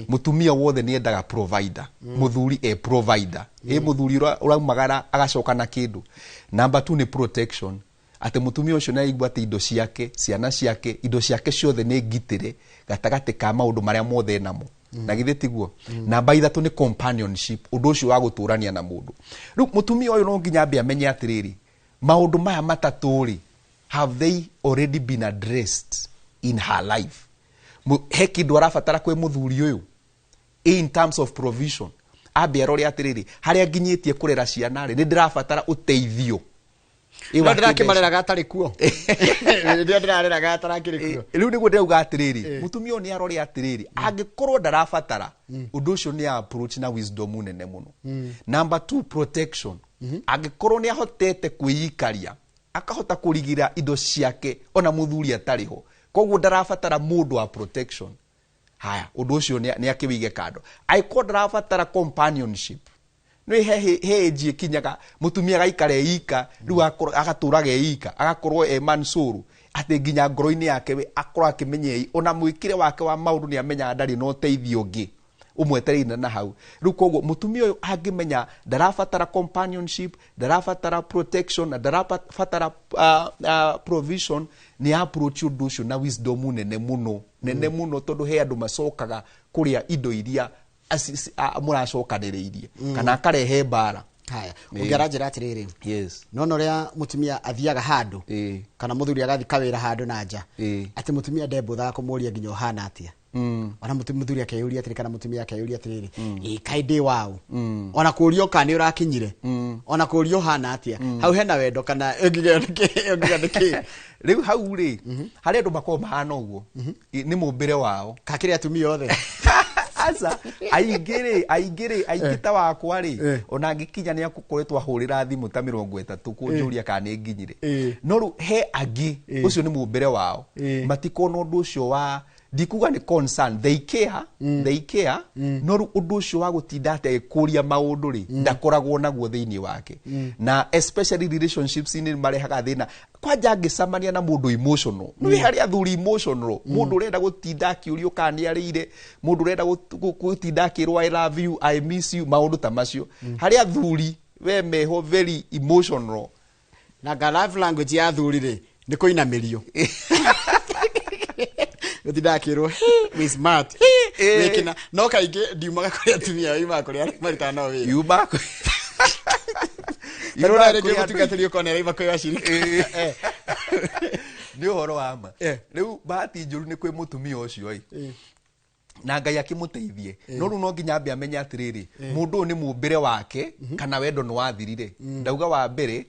Speaker 14: Mũtumia wothe nĩ endaga provider. Mũthuri e provider. Mũthuri ũraumagara agacoka na kĩndũ. Number 2 nĩ protection. Atĩ mũtumia ũcio nĩ aigua atĩ indo ciake, ciana ciake, indo ciake ciothe nĩ ngitĩre gatagatĩ ka maũndũ marĩa mothe enamo. Na githĩ tiguo? Namba 3 nĩ companionship, ũndũ ũcio wa gũtũrania na mũndũ. Rĩu mũtumia ũyũ no nginya ambe amenye atĩrĩrĩ, maũndũ maya matatũ rĩ, have they already been addressed in her life? He kĩndũ arabatara kwĩ mũthuri ũyũ in terms of provision. Ambe arore atĩrĩrĩ, harĩa nginyĩtie kũrera ciana rĩ, nĩ ndĩrabatara ũteithio.
Speaker 13: No ndĩrakĩmareraga atarĩ kuo. Rĩrĩa ndĩrareraga atarakĩrĩ kuo.
Speaker 14: Rĩu nĩguo ndĩrauga atĩrĩrĩ, mũtumia ũyũ nĩ arore atĩrĩrĩ, angĩkorwo ndarabatara ũndũ ũcio, nĩ approach na wisdom nene mũno. Number 2, protection. Angĩkorwo nĩ ahotete kwĩikaria, akahota kũrigira indo ciake ona mũthuri atarĩ ho, koguo ndarabatara mũndũ wa protection. Haya, ũndũ ũcio nĩ akĩwĩige kando. Angĩkorwo ndarabatara companionship, nĩ he age ĩkinyaga mũtumia agaikara eika, rĩu agatũraga eika, agakorwo e mansuru, atĩ nginya ngoro-inĩ yake we akorwo akĩmenya ona mwĩkĩre wake wa maũndũ nĩ amenyaga ndarĩ na ũteithio ũngĩ ũmwetereire na hau. Rĩu koguo mũtumia ũyũ angĩmenya ndarabatara companionship, ndarabatara protection na ndarabatara provision, nĩ approach ũndũ ũcio na wisdom nene mũno, nene mũno, tondũ he andũ macokaga kũrĩa indo iria mũracokanĩrĩirie kana akarehe mbara.
Speaker 13: Haya, ũngĩaranjĩra atĩrĩrĩ,
Speaker 14: yes,
Speaker 13: nona ũrĩa mũtumia athiaga handũ kana mũthuri agathiĩ kawĩra handũ na nja, atĩ mũtumia ndembũthaga kũmũria nginya ũhana atĩa. Ona mũthuri akeyũria atĩrĩ, kana mũtumia akeyũria atĩrĩrĩ, ĩ kaĩ ndĩ waũ? Ona kũũrio kana nĩ ũrakinyire, ona kũũrio ũhana atĩa, hau hena wendo kana ũngiuga nĩ kĩ?
Speaker 14: Rĩu hau rĩ, harĩ andũ makoragwo mahana ũguo, nĩ mũmbĩre wao.
Speaker 13: Kakĩrĩ atumia othe?
Speaker 14: Aca, aingĩ ta wakwa rĩ, ona angĩkinya nĩ akũkoretwo ahũrĩra thimũ ta 30 kũnjũria kana nĩ nginyire. No rĩu he angĩ, ũcio nĩ mũmbĩre wao, matikona ũndũ ũcio wa, ndikuga nĩ concern, they care, they care, no rĩu ũndũ ũcio wa gũtinda atĩ agĩkũria maũndũ rĩ, ndakoragwo naguo thĩinĩ wake. Na especially relationships nĩ marehaga thĩna. Kwanja angĩcemania na mũndũ emotional, nĩ harĩ athuri emotional, mũndũ ũrenda gũtinda akĩũrio kana nĩ arĩire, mũndũ ũrenda gũtinda akĩrwo I love you, I miss you, maũndũ ta macio. Harĩ athuri we meho very emotional.
Speaker 13: Na nga love language ya athuri rĩ, nĩ kũinamĩrio. Gũtinda akĩrwo, hey, we smart, hey, wĩkĩna. No kaingĩ ndiumaga kũrĩ atumia, yumaga kũrĩ arĩa marutaga nao wĩra.
Speaker 14: Yumaga kũrĩ
Speaker 13: Tarora rĩngĩ mũtungatĩri ũkona araima kwĩ wacirika.
Speaker 14: Nĩ ũhoro wa ma. Rĩu bahati njũru nĩ kwĩ mũtumia ũcio ĩ, na Ngai akĩmũteithie. No rĩu no nginya ambe amenye atĩrĩrĩ, mũndũ ũyũ nĩ mũmbĩre wake kana wendo nĩ wathirire. Ndauga wa mbere,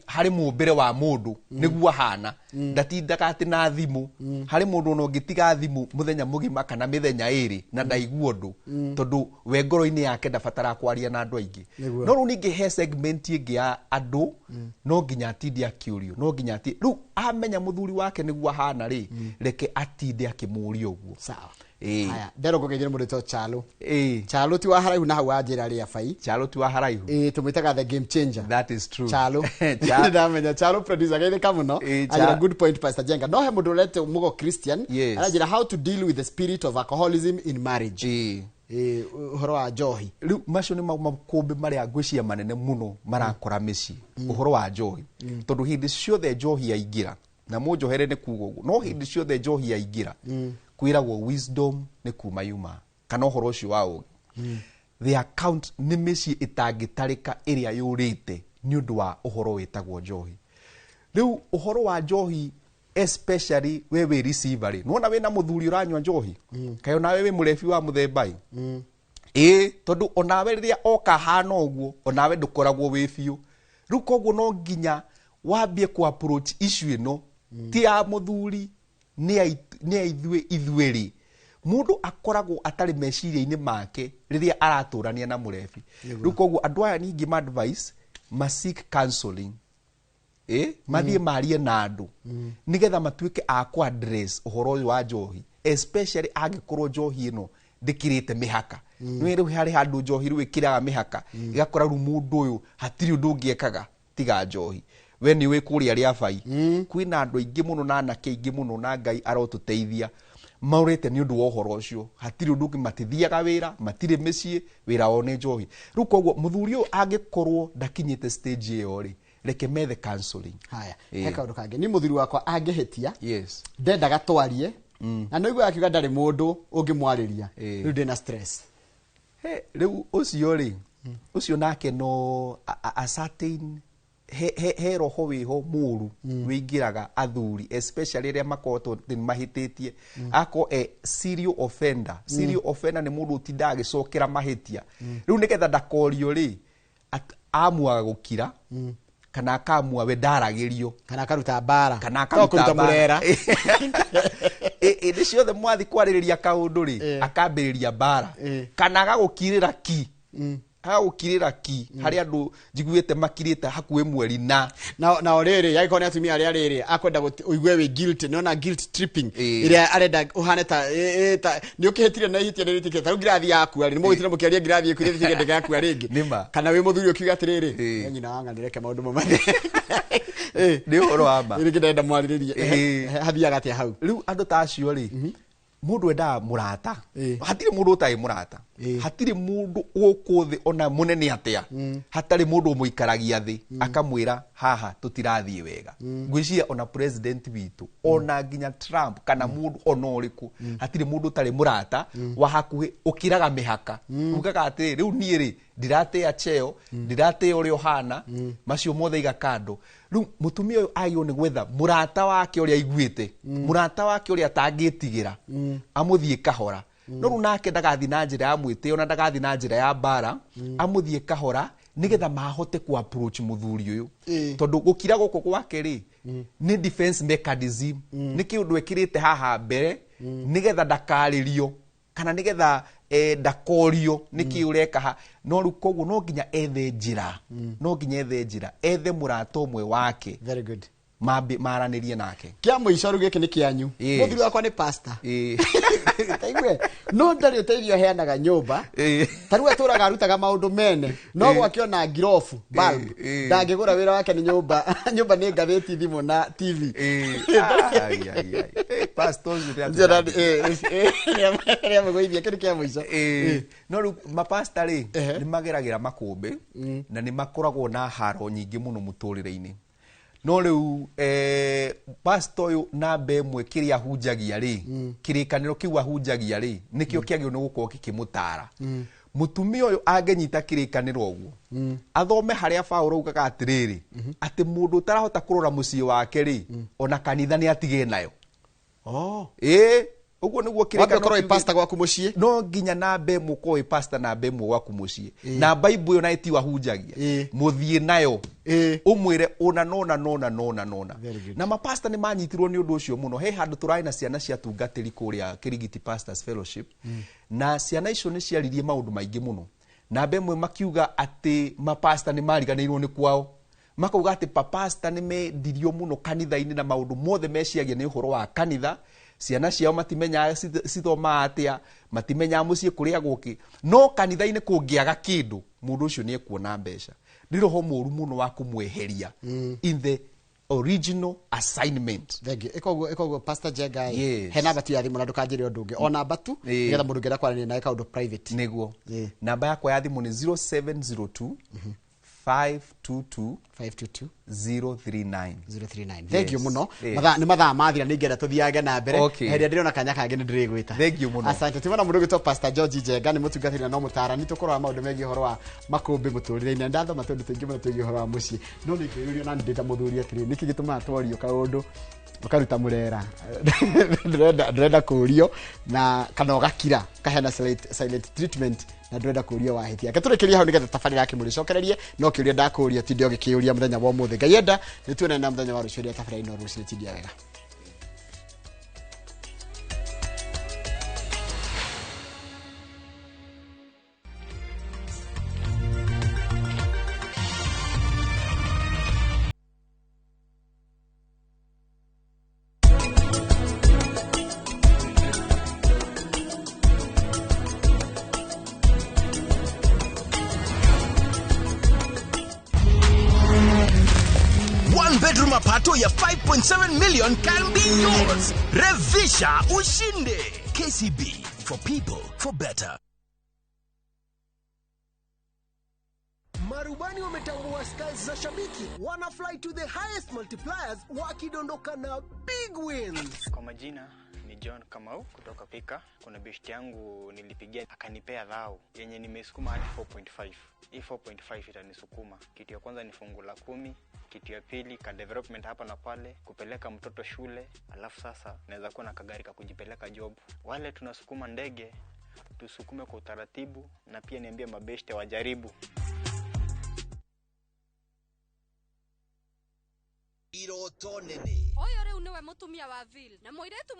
Speaker 14: harĩ mũmbĩre wa mũndũ nĩguo ahana, ndatindaga atĩ na thimũ. Harĩ mũndũ ona ũngĩtiga thimũ mũthenya mũgima kana mĩthenya ĩrĩ na ndaigua ũndũ, tondũ we ngoro-inĩ yake ndabataraga kwaria na andũ aingĩ. No rĩu ningĩ he segment ĩngĩ ya andũ, no nginya atinde akĩũrio, no nginya atinde. Rĩu amenya mũthuri wake nĩguo ahana rĩ, reke atinde akĩmũria ũguo.
Speaker 13: Sawa. Haya, ndero kũgeithia mũndũ wĩtwo Chalo. Chalo ti wa haraihu na hau wa njĩra rĩa bai.
Speaker 14: Chalo ti wa haraihu.
Speaker 13: Tũmwĩtaga the game changer.
Speaker 14: That is true.
Speaker 13: Chalo. Ndamenya Chalo producer geithĩka mũno. Anjĩra good point Pastor Jenga. No he mũndũ ũrete Mugo Christian. Aranjĩra how to deal with the spirit of alcoholism in marriage. Ũhoro wa njohi.
Speaker 14: Rĩu macio nĩ makũmbĩ marĩa ngwĩciria manene mũno marakora mĩciĩ. Ũhoro wa njohi. Tondũ hĩndĩ ciothe njohi yaingĩra, na mũnjohere nĩ kuga ũguo, no hĩndĩ ciothe njohi yaingĩra, kwĩragwo wisdom nĩ kuma yuma, kana ũhoro ũcio wa ũũgĩ. The account nĩ mĩciĩ ĩtangĩtarĩka ĩrĩa yũrĩte nĩ ũndũ wa ũhoro wĩtagwo njohi. Rĩu ũhoro wa njohi especially we wĩ receiver rĩ, nĩwona wĩna mũthuri ũranyua njohi, kaĩ onawe wĩ mũrebi wa mũthemba ĩ? Ĩĩ, tondũ onawe rĩrĩa oka hana ũguo, onawe ndũkoragwo wĩ biũ. Rĩu koguo no nginya wambie ku approach issue ĩno, ti ya mũthuri, nĩ ya ithuĩ ithuerĩ. Mũndũ akoragwo atarĩ meciria-inĩ make rĩrĩa aratũrania na mũrebi. Rĩu koguo andũ aya ningĩ ma advice, ma seek counseling. Mathiĩ marie na andũ nĩgetha matuĩke a ku address ũhoro ũyũ wa njohi, especially angĩkorwo njohi ĩno ndĩkĩrĩte mĩhaka. Nĩ rĩu harĩ handũ njohi rĩu ĩkĩraga mĩhaka, ĩgakora rĩu mũndũ ũyũ hatirĩ ũndũ ũngĩ ekaga tiga njohi. We nĩ ũĩ kũrĩa rĩa bai, kwĩna andũ aingĩ mũno na anake aingĩ mũno, na Ngai arotũteithia maũrĩte nĩ ũndũ wa ũhoro ũcio. Hatirĩ ũndũ ũngĩ, matithiaga wĩra, matirĩ mĩciĩ, wĩra wao nĩ njohi. Rĩu koguo mũthuri ũyũ angĩkorwo ndakinyĩte stage ĩyo rĩ, reke methe counseling.
Speaker 13: Haya, he kaũndũ kangĩ. Ni mũthuri wakwa angĩhĩtia,
Speaker 14: Yes.
Speaker 13: ndendaga twarie, Na nĩguo akiuga ndarĩ mũndũ ũngĩmwarĩria, rĩu ndĩna stress.
Speaker 14: Rĩu ũcio rĩ, ũcio nake no a certain he roho wĩho mũru wĩingĩraga athuri, especially rĩrĩa makoretwo nĩ mahĩtĩtie. Akorwo e serial offender. Serial offender nĩ mũndũ ũtindaga agĩcokera mahĩtia. Rĩu nĩgetha ndakorio rĩ, amuaga gũkira, kana akamua we ndaragĩrio,
Speaker 13: kana akaruta mbara,
Speaker 14: kana akaruta
Speaker 13: mũrera.
Speaker 14: Ĩndĩ ciothe mwathi kwarĩrĩria kaũndũ rĩ, akambĩrĩria mbara, kana agagũkirĩra ki. Agagũkirĩra ki harĩa andũ njiguĩte makirĩte hakuhĩ mweri na
Speaker 13: o rĩrĩ yagĩkorwo nĩ atumia arĩa rĩrĩ akwenda ũigue wĩ guilty, nĩona guilt tripping ĩrĩa arenda ũhane ta nĩ ũkĩhĩtire na ihĩtia nĩ rĩtĩkĩte. Ta rĩu ngirathi yakua rĩ, nĩ mũgĩtire mũkĩaria ngirathi ĩku ĩrĩa ndĩgakua rĩngĩ, kana wĩ mũthuri ũkiuga atĩrĩrĩ, nyina wa ng'ani reke maũndũ mamane.
Speaker 14: Nĩ ũhoro wa ma.
Speaker 13: Rĩngĩ ndenda mwarĩrĩrie hathiaga atĩa hau?
Speaker 14: Rĩu andũ ta acio rĩ, mũndũ endaga mũrata. Hatirĩ mũndũ ũtarĩ mũrata. Hatirĩ mũndũ gũkũ thĩ ona mũnene atĩa hatarĩ mũndũ ũmũikaragia thĩ akamwĩra haha tũtirathiĩ wega. Ngwĩciria ona president witũ, ona nginya Trump, kana mũndũ ona ũrĩkũ, hatirĩ mũndũ ũtarĩ mũrata wa hakuhĩ ũkĩraga mĩhaka. Ugaga atĩrĩ, rĩu niĩ rĩ ndiratĩa cheo, ndiratĩa ũrĩa ũhana, macio mothe iga kando. Rĩu mũtumia ũyũ agĩrĩirwo nĩ gwetha mũrata wake ũrĩa aiguĩte, mũrata wake ũrĩa atangĩtigĩra, amũthiĩ kahora. No rĩu nake ndagathiĩ na njĩra ya mwĩtĩo na ndagathiĩ na njĩra ya mbara, amũthiĩ kahora nĩgetha mahote ku approach mũthuri ũyũ. Tondũ gũkira gũkũ gwake rĩ, nĩ defense mechanism, nĩ kĩũndũ ekĩrĩte haha mbere nĩgetha ndakarĩrio, kana nĩgetha ndakorio nĩkĩ ũreka ha. No rĩu koguo no nginya ethe njĩra, no nginya ethe njĩra, ethe mũrata ũmwe wake.
Speaker 13: Very good.
Speaker 14: Maranĩrie nake.
Speaker 13: Kĩa mũico rĩu gĩkĩ nĩ kĩanyu. Mũthuri wakwa nĩ pastor. Taigue, no ndarĩ ũteithio aheanaga nyũmba. Ta rĩu atũraga arutaga maũndũ mene, no gwake ona ngirobu bulb ndangĩgũra, wĩra wake nĩ nyũmba. Nyũmba nĩ ngathĩti, thimũ na TV.
Speaker 14: Pastor ũcio
Speaker 13: nĩamũgũithia. Kĩndũ kĩa mũico.
Speaker 14: No rĩu mapasta rĩ, nĩ mageragĩra makũmbĩ na nĩ makoragwo na haro nyingĩ mũno mũtũrĩre-inĩ. No rĩu pastor ũyũ namba ĩmwe kĩrĩa ahunjagia rĩ, kĩrĩkanĩro kĩu ahunjagia rĩ, nĩkĩo kĩagĩrĩirwo nĩ gũkorwo gĩkĩmũtara. Mũtumia ũyũ angĩnyita kĩrĩkanĩro ũguo, athome harĩa Paũlũ augaga atĩrĩrĩ, atĩ mũndũ ũtarahota kũrora mũciĩ wake rĩ, ona kanitha nĩ atige nayo. Ũguo nĩguo kĩrĩkanĩro.
Speaker 13: Wambe ũkorwo wĩ pastor gwaku mũciĩ.
Speaker 14: No nginya namba ĩmwe ũkorwo wĩ pastor namba ĩmwe gwaku mũciĩ. Na Bible ĩyo na ĩtiwa hunjagia. Mũthiĩ nayo. Ũmwĩre ũna nona nona nona nona. Na mapasta nĩ manyitirwo nĩ ũndũ ũcio mũno. He handũ tũrarĩ na ciana cia tungatĩri kũrĩa Kĩrigiti Pastors Fellowship. Na ciana icio nĩ ciaririe maũndũ maingĩ mũno. Namba ĩmwe makiuga atĩ mapasta nĩ mariganĩirwo nĩ kwao. Makauga atĩ papasta nĩ mendirio mũno kanitha-inĩ na maũndũ mothe meciagia nĩ ũhoro wa kanitha. Ciana ciao matimenyaga cithomaga atĩa, matimenyaga mũciĩ kũrĩa gũkĩ. No kanitha-inĩ kũngĩaga kĩndũ, mũndũ ũcio nĩ ekuona mbeca. Nĩ roho mũru mũno wa kũmweheria in the original assignment.
Speaker 13: Thank you. Ikoguo Pastor Njenga, he namba tu ya thimũ na ndũkanjĩre ũndũ ũngĩ. O namba tu, nĩgetha mũndũ ũngĩenda kwaranĩria nawe kaũndũ private.
Speaker 14: Nĩguo. Namba yakwa ya thimũ nĩ 0702 522
Speaker 13: 522
Speaker 14: 039.
Speaker 13: 039. Thank you muno. Mathaa nĩ mathaa mathira, nĩ ingĩenda tũthiange na mbere. Hĩndĩ ĩrĩa ndĩrona kanya kangĩ nĩ ndĩrĩgwĩta.
Speaker 14: Thank you muno.
Speaker 13: Asante. Timona mũndũ ũgwĩtwo Pastor George Njenga, nĩ mũtungatĩri na no mũtaarani, tũkũrora maũndũ megiĩ ũhoro wa makũmbĩ mũtũrĩre-inĩ. Ndathoma tũndũ tũingĩ mũno twĩgiĩ ũhoro wa mũciĩ. No nĩ ngĩũrio na ndĩ ta mũthuri atĩrĩ, nĩkĩ gĩtũmaga twario kaũndũ ũkaruta mũrera? Ndĩrenda kũũrio na kana ũgakira, ũkaheana silent treatment na ndĩrenda kũũrio wahĩtia. Reke tũrĩkĩrie hau nĩgetha tabarĩra yake mũrĩcokererie, no kĩũria ndakũũria tinde ũgĩkĩũria mũthenya wa ũmũthĩ. Ngai enda nĩ tuonane na mũthenya wa rũciũ rĩrĩa tabarĩra ĩno rũciũ tindia wega.
Speaker 12: Mapato ya 5.7 million can be yours. Revisha ushinde. KCB, for people, for better.
Speaker 2: Marubani wametambua skies za shabiki, wana fly to the highest multipliers wakidondoka na big wins.
Speaker 15: Kwa majina ni John Kamau kutoka Pika. Kuna beshti yangu nilipigia akanipea dhao yenye nimeisukuma hadi 4.5. Hii 4.5 itanisukuma. Kitu ya kwanza ni fungu la 10, kitu ya pili ka development hapa na pale, kupeleka mtoto shule, alafu sasa naweza kuwa na kagari ka kujipeleka job. Wale tunasukuma ndege tusukume kwa utaratibu, na pia niambie mabeshte wajaribu.
Speaker 12: Iroto nene.
Speaker 16: Ũyũ rĩu nĩwe mũtumia wa Vil na mũirĩtu.